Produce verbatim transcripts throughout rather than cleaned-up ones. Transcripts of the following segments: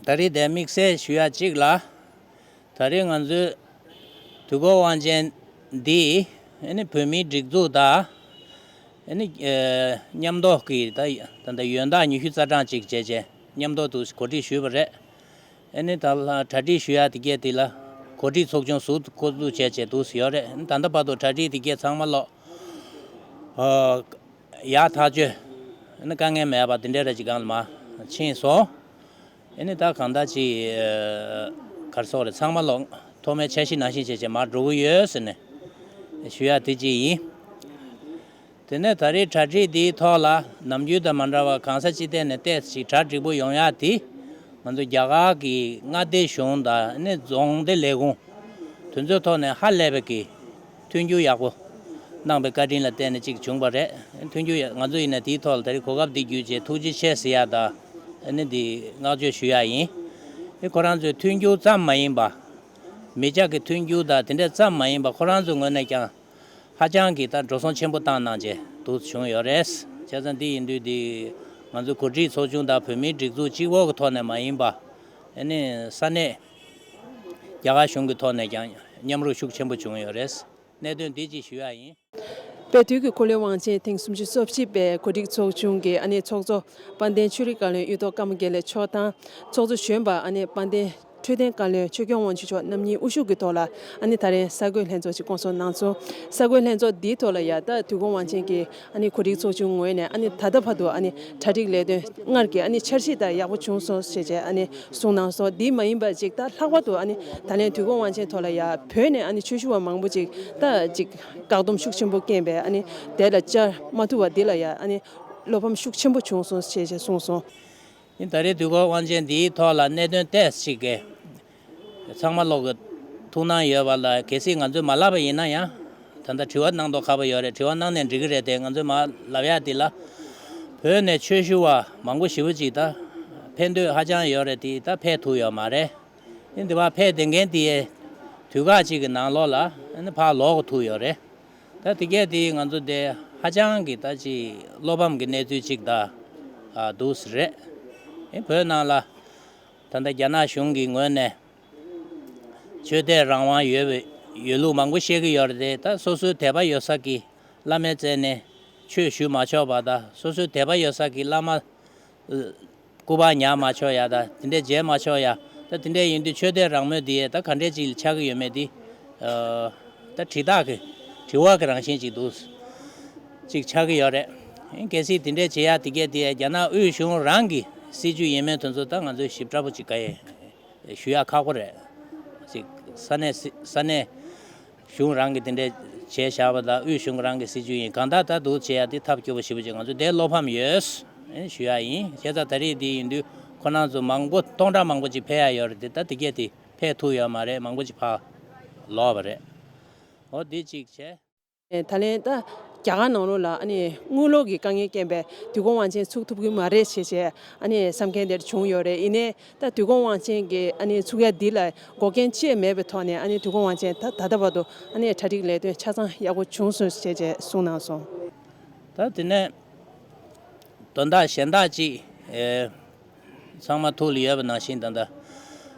ད་རེས་དེ་དམིགས་བསལ་ཞུ་ཡ་གཅིག་ལ། ད་རེས་ང་ཚོའི་དུས་འཁོར་དབང་ཆེན་འདི་ཨ་ནི་བོད་མིའི་སྒྲིག་འཛུགས་དང་ཨ་ནི་མཉམ་ཐོག་གི་ད་ད་ད་ཡོན་བདག་ཉི་ཤུ་རྩ་གྲངས་གཅིག་བྱས་བྱས་མཉམ་ཐོག་ཏུ་གོ་སྒྲིག་ཞུས་པ་རེད། ཨ་ནི་ད་ལ་གྲ་སྒྲིག་ཞུ་ཡ་དེ་གས་དེ་ལ་གོ་སྒྲིག་ཚོགས་ཆུང་ཟུར་བསྐོ་འཛུགས་བྱས་བྱས་འདུག་ཡོད་རེད། ད་ལྟ་བར་དུ་གྲ་སྒྲིག་དེ་གས་ཚང་མ་ལོག་ཨ། ཡག་ཐག་ཆོད། ཨ་ནི་དཀའ་ངལ་མེད་པ་དེ་འདྲའི་ར་ཅིག་སྒང་ལ་མར་ཕྱིན་སོང་། ཨ་ནི་ད་གང་ལྟར་ཅིག་ག་རེ་ཟེར་དགོས་རེད། ཚང་མ་ལོག་ཐོག་མའི་འཆར་གཞི་ནང་བཞིན་བྱས་བྱས་མར་འགྲོ་གི་ཡོད་ཟེར་ནས་ཞུ་ཡ་དེ་གཅིག་ཡིན། དེ་ནས་ད་རེས་གྲ་སྒྲིག་འདིའི་ཐོག་ལ་ནམ་རྒྱུན་དང་མ་འདྲ་བར་གང་ས་ཅི་ཐད་ནས་ཏོག་ཙམ་ཅིག་གྲ་འགྲིག་པོ་ཡོང་ཡ་དེ་ང་ཚོ་རྒྱ་གར་གྱི་མངའ་སྡེ་གཞུང་དང་ཨ་ནི་རྫོང་སྡེ་ལས་ཁུངས་དེ་ཚོའི་ཐོག་ནས་ཧ་ལས་པའི་གི་མཐུན་འགྱུར་ཡག་པོ་གནང་པའི་བཀའ་དྲིན་ལ་བརྟེན་ནས་ཅིག་བྱུང་བ་རེད། མཐུན་འགྱུར་ཡ་ང་ཚོ་ཡིན་ན་དེའི་ཐོག་ལ་ད་རེས་གོ་སྐབས་འདི་བརྒྱུད་བྱས་ཐུགས་རྗེ་ཆེ་ཟེར་ཡ་དང་ཨ་ནི་འདི་བསྔགས་བརྗོད་ཞུ་ཡ་ཡིན། ཨེ་ཁོ་རང་ཚོའི་མཐུན་འགྱུར་ཙམ་མ་ཡིན་པ། མི་སྐྱ་གི་མཐུན་འགྱུར་དང་དེ་འདྲ་ཙམ་མ་ཡིན་པ་ཁོ་རང་ཚོའི་ངོས་ནས་ཀྱང་ཧ་ཅང་གི་ད་འགྲོ་སོང་ཆེན་པོ་བཏང་གནང་བྱས་འདུག་བྱུང་ཡོད་རེད། བྱས་ཙང་འདི་ཡིན་དུས་འདི་ང་ཚོ་གོ་སྒྲིག་ཚོགས་ཆུང་དང་བོད་མིའི་སྒྲིག་འཛུགས་གཅིག་པོ་གི་ཐོག་ནས་མ་ཡིན་པ། ཨ་ནི་ས་གནས་རྒྱ་གར་གཞུང་གི་ཐོག་ནས་ཀྱང་མཉམ་རུབ་ཤུགས་ཆེན་པོ་བྱུང་ཡོད་རེད། གནད་དོན་འདི་གཅིག་ཞུ་ཡ་ཡིན། དཔལ་དུས་ཀྱི་འཁོར་ལོའི་དབང་ཆེན་ཐེངས་སུམ་ཅུ་སོ་བཞི་པའི་གོ་སྒྲིག་ཚོགས་ཆུང་གི་ཨ་ནི་ཚོགས་གཙོ་དཔལ་ལྡན་ཆོས་རིག་བཀའ་བློན་གཡུ་ཐོག་ཀརྨ་དགེ་ལེགས་མཆོག་དང་ཚོགས་གཙོ་གཞོན་པ་ཨ་ནི་དཔལ་ལྡན་འཕྲོད་བསྟེན་བཀའ་བློན་ཆོས་སྐྱོང་དབང་ཕྱུག་མཆོག་རྣམ་གཉིས་དབུ་བཞུགས་ཀྱི་ཐོག་ལ་ཨ་ནི་ད་རེས་གསར་འགོད་ལྷན་ཚོགས་ཤིག་བསྐོང་ཚོགས་གནང་སོང་། གསར་འགོད་ལྷན་ཚོགས་འདིའི་ཐོག་ལ་ཡ་ད་དུས་འཁོར་དབང་ཆེན་གྱི་ཨ་ནི་གོ་སྒྲིག་ཚོགས་ཆུང་ངོས་ནས་ཨ་ནི་ད་ལྟ་བར་དུ་ཨ་ནི་གྲ་སྒྲིག་ལས་དོན་སྔར་གྱི་ཨ་ནི་འཆར་གཞི་དང་ཡག་པོ་བྱུང་སོང་ཞེས་བྱས་ཨ་ནི་གསུངས་གནང་སོང་། འདི་མ་ཡིན་པ་ཅིག་ད་ལྷག་པར་དུ་ཨ་ནི་ད་ལན་དུས་འཁོར་དབང་ཆེན་ཐོག་ལ་ཡ་བོད་ནས་ཨ་ནི་ཆོས་ཞུ་བ་མང་པོ་ཅིག་ད་ཅིག་བཀག་སྡོམ་ཤུགས་ཆེན་པོ་བསྐྱངས་པས་ཨ་ནི་དེ་ལ་བཅར་མ་ཐུབ་པ་འདི་ལ་ཡ་ཨ་ནི་བློ་ཕམ་ཤུགས་ཆེན་པོ་བྱུང་སོང་ཞེས་བྱས་གསུངས་སོང་། ཨ་ནི་ད་རེས་དུས་འཁོར་དབང་ཆེན་འདིའི་ཐོག་ལ་གནད་དོན་ཏོག་ཙམ་ཅིག་གི་ཚང་མ་ལོག་གི་ཐུགས་སྣང་ཡོད་པ་ལ་གལ་སྲིད་ང་ཚོས་མ་ལབ་པ་ཡིན་ན་ཡང་། ད་ལྟ་དྲི་བ་གནང་མདོག་ཁ་པོ་ཡོད་རེད། དྲི་བ་གནང་ནས་འགྲིག་གི་རེད་དེ། ང་ཚོས་མ་ལབ་ཡ་དེ་ལ། བོད་ནས་ཆོས་ཞུ་བ་མང་པོ་ཞེ་པོ་ཅིག་ད་ཕེབས་འདོད་ཧ་ཅང་ཡོད་རེད་དེ། ད་ཕེབས་ཐུབ་ཡོད་མ་རེད། ཨ་ནི་འདི་བ་ཕེབས་བསྡད་མཁན་དེ་དུས་ཁག་ཅིག་གི་ནང་ལོགས་ལ་ཨ་ནི་ཕར་ལོག་གི་ཐུག་ཡོད་རེད། ད་དེ་གས་དེ་ང་ཚོ་དེ་ཧ་ཅང་གི་ད་ཅིག་བློ་ཕམ་གྱི་གནས་ཚུལ་ཅིག་ད་ཨ་འདུག་སེ་རེད། ཨེ་བོད་ནང་ལ་ད་ལྟ་རྒྱ་ནག་གཞུང་གི་ངོས་ནས་ཆོས་དད་རང་དབང་ཡོད་པའི་ཡོད་ལུགས་མང་པོ་བཤད་ཀྱི་ཡོད་རེད་དེ། ད་སོ་སོའི་དད་པ་ཡོད་ས་གི་བླ་མའི་རྩ་ནས་ཆོས་ཞུ་མ་ཆོག་པ་དང་། སོ་སོའི་དད་པ་ཡོད་ས་གི་བླ་མ་སྐུ་པར་ཉར་མ་ཆོག་ཡ་དང་། དེ་འདྲས་མཇལ་མ་ཆོག་ཡ། ད་དེ་འདྲས་ཡིན་དུས་ཆོས་དད་རང་མོས་དེ་ད་ག་འདྲས་ཅིག་ཆགས་ཀྱི་ཡོད་མེད་དེ། ཨ་ད་དྲི་རྟགས་ཀྱི་དྲི་བ་གི་རང་བཞིན་ཅིག་འདུག་ཅིག་ཆགས་ཀྱི་ཡོད་རེད། གལ་སྲིད་དེ་འདྲས་བྱེད་ཡ་དེ་གས་དེ་རྒྱ་ནག་དབུས་གཞུང་རང་གི་སྲིད་བྱུས་ཡིན་མིན་དེ་ཚོ་ད་ང་ཚོས་ཞིབ་ཕྲ་པོ་ཅིག་ག་ཡེ་ཞུ་ཡ་ཁག་པོ་རེད། ཅིག་ས་གནས་སྲི་ས་གནས་གཞུང་རང་གི་དེ་འདྲས་བྱས་བཞག་པ་དང་། དབུས་གཞུང་རང་གི་སྲིད་བྱུས་ཡིན། གང་ལྟར་ད་འདུག་བྱེད་ཡ་དེ་ཐབས་སྐྱོ་པོ་ཞེ་པོ་ཅིག་ང་ཚོ་དེ་བློ་ཕམ་ཡོད་ཨེ་ཞུ་ཡ་ཡིན། བྱས་ཙང་ད་རེས་དེ་ཡིན་དུས་ཁོ་རང་ཚོ་མང་པོ་སྟོང་ཕྲག་མང་པོ་ཅིག་ཕེབས་ཡ་ཡོད་རེད་དེ། ད་དེ་གས་དེ་ཕེབས་ཐུབ་ཡོད་མ་རེད། མང་པོ་ཅིག་ཕར་ལོག་པ་རེད། འོ་དེ་གཅིག་བྱས། ད་ལན་ད་རྒྱ་གར་ནང་ལོགས་ལ་ཨ་ནི་དངུལ་ལོར་གྱི་དཀའ་ངལ་རྐྱེན་པས་དུས་འཁོར་དབང་ཆེན་ཚུགས་ཐུབ་ཀྱི་མ་རེད་ཞེས་བྱས་ཨ་ནི་བསམ་མཁན་དེ་འདྲ་བྱུང་ཡོད་རེད། ཡིན་ནའི་ད་དུས་འཁོར་དབང་ཆེན་གྱི་ཨ་ནི་ཚུགས་ཡ་འདི་ལ་འགོག་རྐྱེན་ཅི་ཡང་མེད་པའི་ཐོག་ནས་ཨ་ནི་དུས་འཁོར་དབང་ཆེན་ད་ད་ལྟ་བར་དུ་ཨ་ནི་གྲ་སྒྲིག་ལས་དོན་ཆ་ཚང་ཡག་པོ་བྱུང་སོང་ཞེས་བྱས་གསུངས་གནང་སོང་། ད་དེ་ནས་དོན་དག་གཞན་དག་ཅིག་ཨེ་ཚང་མ་ཐུགས་ལ་ཡོད་པ་ནང་བཞིན་ད་ལྟ་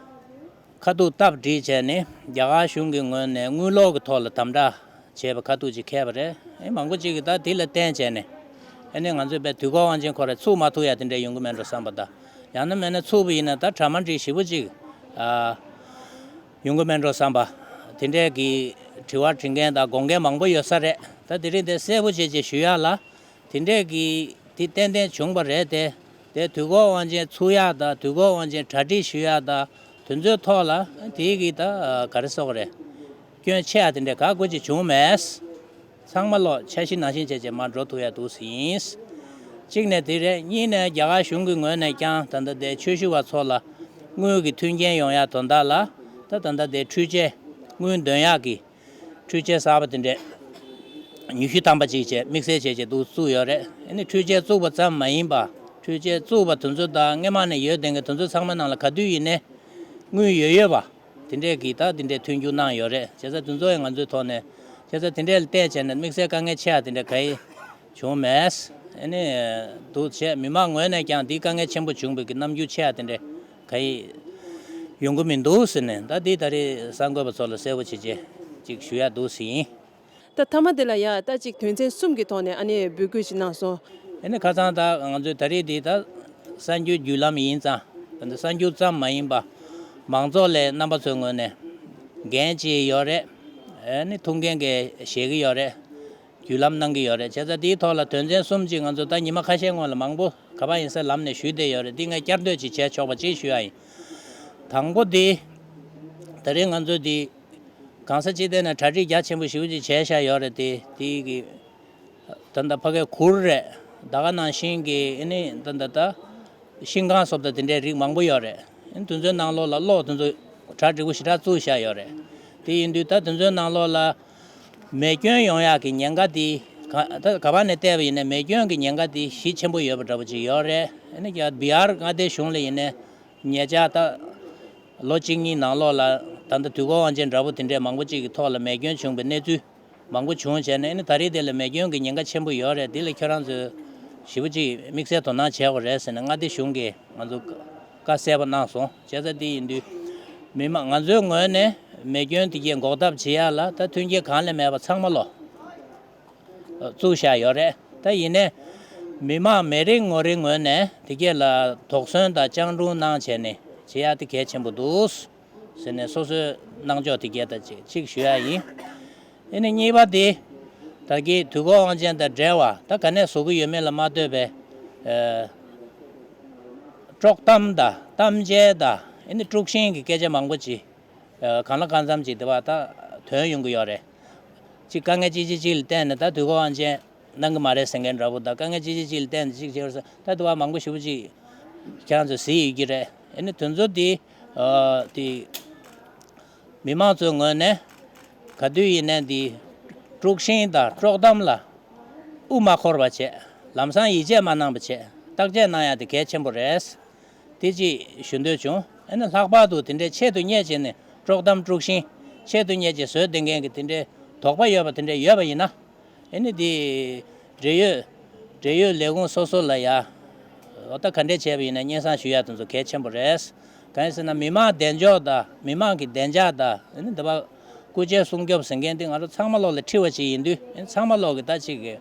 ཁ་ཐུག་སྟབས་བསྒྲིགས་བྱས་ནས་རྒྱ་གར་གཞུང་གི་ངོས་ནས་དངུལ་ལོར་གྱི་ཐོག་ལ་དམ་དྲག་བྱས་པ་ཁ་ཐུག་ཅིག་འཁེལ་བ་རེད། ཨེ་མང་པོ་ཅིག་གིས་ད་དེ་ལ་བརྟེན་བྱས་ནས་ཨ་ནི་ང་ཚོས་དཔེ་དུས་འཁོར་དབང་ཆེན་ཁོ་རང་ཚུགས་མ་ཐུབ་ཡ་དེ་འདྲ་ཡོང་གི་མེད་འགྲོ་བསམ་པ་དང་། ཡང་ན་མིན་ན་ཚུགས་པ་ཡིན་ན་ད་གྲ་མ་འགྲིག་ཞེ་པོ་ཅིག་ཨ་ཡོང་གི་མེད་འགྲོ་བསམ་པ། དེ་འདྲས་ཀྱི་དྲི་བ་དྲི་མཁན་དང་དགོངས་མཁན་མང་པོ་ཡོད་ས་རེད། ད་དེ་རིང་དེ་གསལ་པོ་བྱས་བྱས་ཞུ་ཡ་ལ། དེ་འདྲས་ཀྱི་དེ་ཏན་ཏན་བྱུང་བ་རེད་དེ། དེ་དུས་འཁོར་དབང་ཆེན་ཚུགས་ཡག་དང་དུས་འཁོར་དབང་ཆེན་གྲ་སྒྲིག་ཞུ་ཡག་དང་དེ་ཚོའི་ཐོག་ལ་དེའི་གི་ད་ག་རེ་ཟེར་དགོས་རེད། སྐྱོན་ཆེ་ཡག་དེ་འདྲས་ག་དགོས་ཅིག་བྱུང་མེད། ཚང་མ་ལོག་འཆར་གཞི་ནང་བཞིན་བྱས་བྱས་མར་འགྲོ་ཐུབ་ཡག་འདུག་ཟིན། གཅིག་ནས་དེ་རེད། གཉིས་ནས་རྒྱ་གར་གཞུང་གི་ངོས་ནས་ཀྱང་ད་ལྟ་དེ་ཆོས་ཞུ་བ་ཚོ་ལ་དངུལ་གྱི་མཐུན་རྐྱེན་ཡོང་ཡག་དོན་དག་ལ་ད་ད་ལྟ་དེ་འཕྲུལ་ཆས་དངུལ་འདོན་ཡག་གི་འཕྲུལ་ཆས་གསར་པ་དེ་འདྲས་ཉི་ཤུ་ཐམ་པ་ཅིག་བྱས་དམིགས་བསལ་བྱས་བྱས་འདུག་བཙུགས་ཡོད་རེད། ཨ་ནི་འཕྲུལ་ཆས་བཙུགས་པ་ཙམ་མ་ཡིན་པ། འཕྲུལ་ཆས་བཙུགས་པ་དེ་ཚོ་དང་སྔོན་མ་ནས་ཡོད་བསྡད་མཁན་དེ་ཚོ་ཚང་མ་ནང་ལ་ག་དུས་ཡིན་ནའི་དངུལ་ཡོད་ཡོད་པ་དེ་འདྲས་ཀྱིས་ད་དེ་འདྲས་མཐུན་འགྱུར་གནང་ཡོད་རེད། བྱས་ཙང་དེ་ཚོ་ཡང་ང་ཚོའི་ཐོག་ནས། བྱས་ཙང་དེ་འདྲས་ལ་བལྟས་བྱས་ནས་དམིགས་བསལ་དཀའ་ངལ་ཆེ་བ་དེ་འདྲས་ག་ཡེ་བྱུང་མེད། ཨ་ནི་འདུག་བྱས་མི་མང་ངོས་ནས་ཀྱང་འདི་དཀའ་ངལ་ཆེན་པོ་བྱུང་བའི་གི་རྣམ་འགྱུར་ཆེ་བ་དེ་འདྲས་ ག་ཡི་ཡོང་གི་མི་འདུག་ཟེར་ནས། ད་འདི་ད་རེས་གསར་འགོད་པ་ཚོ་ལ་གསལ་པོ་བྱེད་ཆེད་ཅིག་ཞུ་ཡ་འདུག་ཟེར་ཡིན། ད་མཐའ་མ་དེ་ལ་ཡ་ད་ཅིག་དོན་ཚན་གསུམ་གྱི་ཐོག་ནས་ཨ་ནི་འབོད་སྐུལ་ཞིག་གནང་སོང་། ཨ་ནི་ཁ་སང་ད་ང་ཚོའི་ད་རེས་འདི་ད་གསར་འགྱུར་བརྒྱུད་ལམ་ཡིན་ཙང་། ད་འདི་གསར་འགྱུར་ཙམ་མ་ཡིན་པ་མང་ཚོགས་ལས་རྣམ་པ་ཚོའི་ངོས་ནས་འགན་ཅིག་ཡོད་རེད། ཨ་ནི་ཐུགས་འགན་གྱིས་བཞེས་ཀྱི་ཡོད་རེད། བརྒྱུད་ལམ་གནང་གི་ཡོད་རེད། བྱས་ཙང་དེའི་ཐོག་ལ་དོན་ཚན་གསུམ་ཅིག་ང་ཚོ་ད་ཉི་མ་ཁ་ཤས་སྔོན་ལ་མང་པོ་ག་པར་ཡིན་ས་ལམ་ནས་ཞུས་བསྡད་ཡོད་རེད། འདི་ངས་བསྐྱར་ཟློས་ཅིག་བྱས་ཆོག་པ་ཅིག་ཞུ་ཡ་ཡིན། དང་པོ་འདི། ད་རེས་ང་ཚོ་འདི་གང་ས་ཅི་ཐད་ནས་གྲ་སྒྲིག་རྒྱ་ཆེན་པོ་ཞེ་པོ་ཅིག་བྱས་བཞག་ཡོད་རེད་དེ། དེ་གི་ད་ལྟ་ཕ་གའི་གུར་རེད། ད་ག་ནང་བཞིན་གྱི་ཨ་ནི་ད་ད་ད་ཤིང་ཁང་སོགས་དང་དེ་འདྲའི་རིགས་མང་པོ་ཡོད་རེད། ཨ་ནི་དེ་ཚོའི་ནང་ལོགས་ལ་གློག་དེ་ཚོ་གྲ་འགྲིག་པོ་ཞེ་དྲག་བཙུགས་བཞག་ཡོད་རེད། དེ་ཡིན་དུས་ད་དེ་ཚོའི་ནང་ལོགས་ལ་མེ་སྐྱོན་ཡོང་ཡག་གི་ཉེན་ཁ་དེ་ག་ད་ག་པ་ནས་བལྟས་པ་ཡིན་ནའི་མེ་སྐྱོན་གྱི་ཉེན་ཁ་དེ་ཞེ་ཆེན་པོ་ཡོད་པ་འདྲ་པོ་ཅིག་ཡོད་རེད། ཨ་ནི་ཡ་བི་ཧར་མངའ་སྡེ་གཞུང་ལ་ཡིན་ནའི་ཉེ་ཆར་ད་ལོ་གཅིག་གཉིས་ནང་ལོགས་ལ་ད་ལྟ་དུས་འཁོར་དབང་ཆེན་འདྲ་པོ་དེ་འདྲས་མང་པོ་ཅིག་གི་ཐོག་ལ་མེ་སྐྱོན་བྱུང་བའི་གནས་ཚུལ་མང་པོ་བྱུང་བྱས་ནས། ཨ་ནི་ད་རེས་དེ་ལ་མེ་སྐྱོན་གྱི་ཉེན་ཁ་ཆེན་པོ་ཡོད་རེད། དེ་ལ་ཁྱོད་རང་ཚོས་ཞེ་པོ་ཅིག་དམིགས་བསལ་དོ་སྣང་བྱེད་དགོས་རེད་ཟེར་ནས་མངའ་སྡེ་གཞུང་གིས་ང་ཚོ་བཀའ་གསལ་པོ་གནང་སོང་། བྱས་ཙང་དེ་ཡིན་དུས་མི་མང་ང་ཚོའི་ངོས་ནས་མེ་སྐྱོན་དེ་གའི་འགོག་ཐབས་བྱེད་ཡག་ལ་ད་མཐུན་རྐྱེན་གང་ལས་མེད་པ་ཚང་མ་ལོ་བཙུགས་བཞག་ཡོད་རེད། ད་ཡིན་ནའི་མི་མང་མི་རེ་ངོ་རེའི་ངོས་ནས་དེ་གའི་ལ་དོགས་ཟོན་དང་སྤྱང་གྲུང་གནང་བྱས་ནས་བྱེད་ཡག་དེ་གལ་ཆེན་པོ་འདུག་ཟེར་ནས་སོ་སོའི་གནང་ཕྱོགས་དེ་གའི་ད་ཅིག་ཅིག་ཞུ་ཡག་ཡིན། ཨ་ནི་གཉིས་པ་དེ། ད་གི་དུས་འཁོར་དབང་ཆེན་དང་འབྲེལ་བ་ད་ག་ནས་བཟོ་གི་ཡོད་མེད་ལ་མ་ལྟོས་པའི་ཨ་དཀྲོག་གཏམ་དང་གཏམ་འཆལ་དང་ཨ་ནི་དཀྲུག་ཤིང་གི་སྐད་ཆ་མང་པོ་ཅིག་ཨ་གང་ལ་གང་འཚམ་ཅིག་དེ་བ་ད་ཐོན་ཡོང་གི་ཡོད་རེད། ཅིག་དཀའ་ངལ་ཅི་ཅི་ཅིག་ལ་བརྟེན་ནས་ད་དུས་འཁོར་དབང་ཆེན་གནང་གི་མ་རེད་ཟེར་མཁན་འདྲ་པོ་དང་། དཀའ་ངལ་ཅི་ཅི་ཅིག་ལ་བརྟེན་ནས་ཅིག་བྱས་པ་ཟེར། ད་དེ་བ་མང་པོ་ཞེ་པོ་ཅིག་ཁྱེད་རང་ཚོས་གཟིགས་ཡོད་ཀྱི་རེད། ཨ་ནི་དེ་ཚོ་དེ་ཨ་དེ་མི་མང་ཚོའི་ངོས་ནས་ག་དུས་ཡིན་ནའི་འདི་དཀྲུག་ཤིང་དང་དཀྲོག་གཏམ་ལ་དབུ་མ་འཁོར་བ་བྱས། ལམ་སང་ཡིད་ཆེས་མ་གནང་བ་བྱས། བརྟག་དཔྱད་གནང་ཡག་དེ་གལ་ཆེན་པོ་རེད། དེ་ཅིག་ཞུ་འདོད་བྱུང་། ཨ་ནི་ལྷག་པར་དུ་དེ་འདྲའི་ཆེད་དུ་གཉེར་བྱས་ནས་དཀྲོག་གཏམ་དཀྲུག་ཤིང་ཆེད་དུ་གཉེར་བྱས་བཟོས་བསྡད་མཁན་གྱི་དེ་འདྲའི་དོགས་པ་ཡོད་པ་དེ་འདྲ་ཡོད་པ་ཡིན་ན། ཨ་ནི་དེ་འབྲེལ་ཡོད་འབྲེལ་ཡོད་ལས་ཁུངས་སོ་སོ་ལ་ཡ་འོ་ད་ག་འདྲས་བྱས་པ་ཡིན་ན་སྙན་སེང་ཞུ་ཡག་དེ་ཚོ་གལ་ཆེན་པོ་རེད། གང་ཡིན་ཟེར་ན་མི་མང་བདེ་འཇོག་དང་མི་མང་གི་བདེ་འཇགས་དང་ཨ་ནི་འདི་པ་སྐུ་ཚེ་སྲུང་སྐྱོབ་ཟེར་མཁན་དེ་ང་ཚོ་ཚང་མ་ལོག་ལ་འཁྲི་བ་ཅིག་ཡིན་དུས། ཨ་ནི་ཚང་མ་ལོག་གི་ད་ཅིག་གི་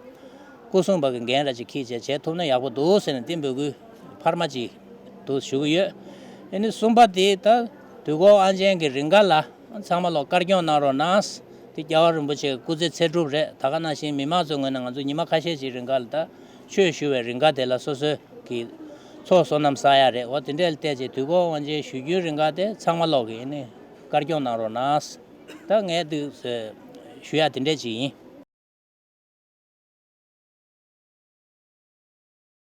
སྐུ་སྲུང་པ་གི་འགན་ར་ཅིག་འཁྱེར་བྱས་བྱེད་ཐུབ་ན་ཡག་པོ་འདུག་ཟེར་ནས་དེ་འབོད་སྐུལ་འཕར་མ་ཅིག་འདུག་ཞུ་གི་ཡོད། ཨ་ནི་གསུམ་པ་དེ་ད་དུས་འཁོར་དབང་ཆེན་གྱི་རིང་ག་ལ་ཚང་མ་ལོག་དཀར་སྐྱོང་གནང་རོགས་གནང་། དེ་རྒྱལ་བ་རིན་པོ་ཆེ་གི་སྐུ་ཚེ་ཚེ་སྒྲུབ་རེད། ད་ག་ནང་བཞིན་མི་མང་ཚོའི་ངོས་ནས་ང་ཚོ་ཉི་མ་ཁ་ཤས་ཅིག་རིང་ག་ལ་ད་ཆོས་ཞུ་བའི་རིང་ག་དེ་ལ་སོ་སོའི་གི་ཚོགས་བསོད་ནམས་བསགས་ཡ་རེད། འོ་དེ་འདྲས་ལ་བལྟས་བྱས་དུས་འཁོར་དབང་ཆེན་ཞུ་རྒྱུའི་རིང་ག་དེ་ཚང་མ་ལོག་གི་ཨ་ནི་དཀར་སྐྱོང་གནང་རོགས་གནང་། ད་ངས་དེ་ཞུ་ཡ་དེ་འདྲས་ཅིག་ཡིན།